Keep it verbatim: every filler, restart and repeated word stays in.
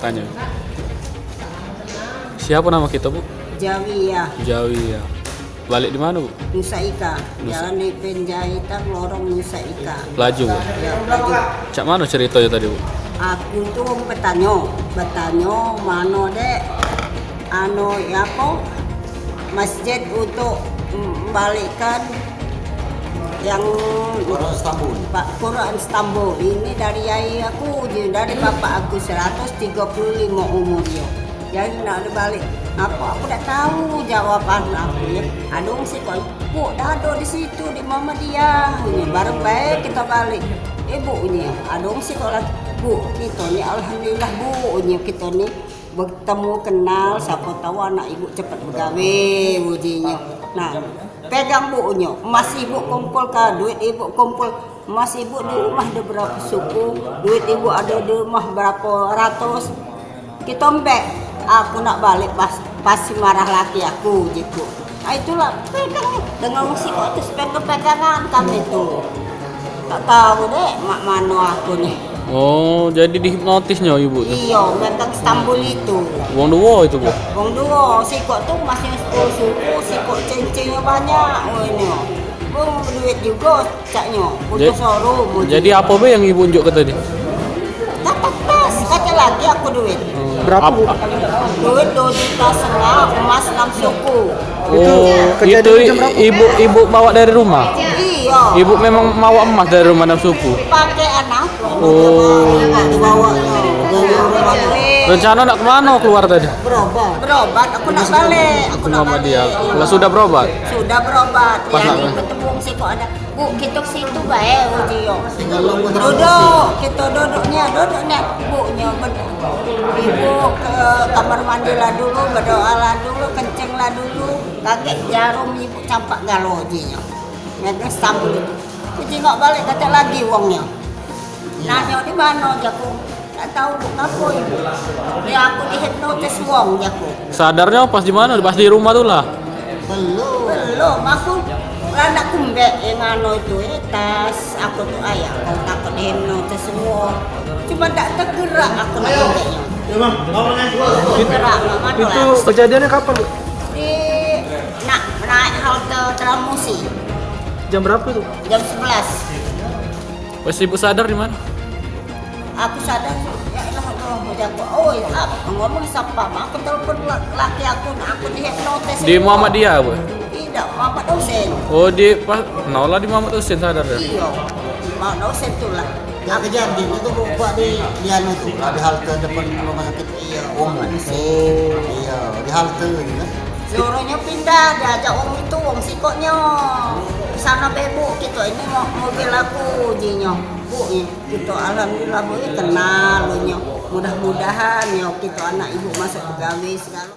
Tanyo. Siapo namo kito, Bu? Jawi, ya. Jawi, ya. Balek di mano, Bu? Nusa Ika. Nusa. Jalan di Penjahitan, lorong Nusa Ika. Laju, Bu? Ya, laju. Cak mano cerito yo tadi, Bu? Aku tu betanyo, betanyo mano, Dek, anu, ya apo? Masjid untuk, mm, balikkan yang Quran Istanbul. Pak, Quran Istanbul. Ini dari yai aku je, dari bapak aku, seratus tiga puluh lima umur dia. Jadi nak dia balik, apa aku dak tahu jawaban aku ya. Ada wong sikok, "Bu, dak ado di situ, di Muhammadiyah." Ini baru baik kita balik. "Eh, Bu," ini ada wong sikok lagi, "Bu, kita ni alhamdulillah, Bu," ini kita ni betemu kenal, siapa tahu anak ibu cepat begawe, ujinya. Nah, pegang bukunyo, emas ibu kumpul ke, duit ibu kumpul, emas ibu di rumah ada berapa suku, duit ibu ada di rumah berapa ratus. Kita embek, aku nak balik pas, pasti marah laki aku, jiku. Ah, itulah, pegang dengan musik kok terus pegang-pegangan kami tu. Tak tahu deh, mak mano aku ni. Oh, jadi dihipnotisnyo ibu tu? Iyo, megang Stambul itu. Wong duo itu, Bu? Wong duo, sikok tu masih sepuluh suku, sikok cincingnyo banyak, oh ini. Wong duit juga. Caknyo, putus. Ja-, showroom, jadi apo be yang ibu unjuk ke tadi? Dapat tas, kate lagi aku duit. Berapo, Bu? Duit dua juta setengah, emas enam suku. Oh, itu kejadian itu jam berapo? Ibu, ibu bawa dari rumah? Iyo. Ibu memang bawa emas dari rumah enam suku? Pakai anak. Oh. Bawa dari rumah. Rencana nak kemano keluar tadi? Berobat. Berobat, aku nak balik. Aku nak balik. Lah sudah berobat? Sudah berobat. Pas ya, nak ketemu sikok ada. Bu, kita ke situ bae, uji yo. Duduk, kita duduk ni, duduk ni. Bu nyo, ibu ke kamar mandi lah dulu, berdoa lah dulu, kencing lah dulu. Kagek jarum ibu campak galo, uji nyo. Megang Stambul itu. Uji ngok balik, kata lagi wongnyo. Nanyo di mano, jaku. Tak tahu, Bu, ngapo ibu. Ya, aku dihipnotis wong, jaku. Sadarnyo pas di mano? Pas di rumah tu lah? Belum. Belum, aku lah nak kumbek yang anu itu, eh, tas aku tu, ayah, kau takut dihipnotis wong. Cuma tak tergerak aku nak kumbeknya. Tergerak, mak mano lah. Itu kejadiannya kapan, Bu? Di nak naik halte Trans Musi. Jam berapa tuh? Jam sebelas. Pas ibu sadar di mano? Aku sadar, ya elah, Allah, mau jago. Oh, ya, aku ngomong siapa? Aku telepon la-, laki aku, nak aku dihipnotis. Di Muhammadiyah apa? Tidak, Muhammad Husin. Oh, di pas, nah lah di Muhammad Husin sadar ya? Iyo, Muhammad Husin tu lah. Yang kejadian itu buat di, di anu tu, lah, di halte depan rumah sakit. Iyo, Muhammad Husin. Iyo, di halte gitu kan. Suruhnyo pindah, diajak wong itu, wong sikoknyo. Sana bebuk gitu, ini mo-, mobil aku, jinyo. Bu, eh, kito alhamdulillah, Bu, eh, kenal, Bu, nyo. Mudah-mudahan, yo, kito anak ibu masuk pegawe segalo.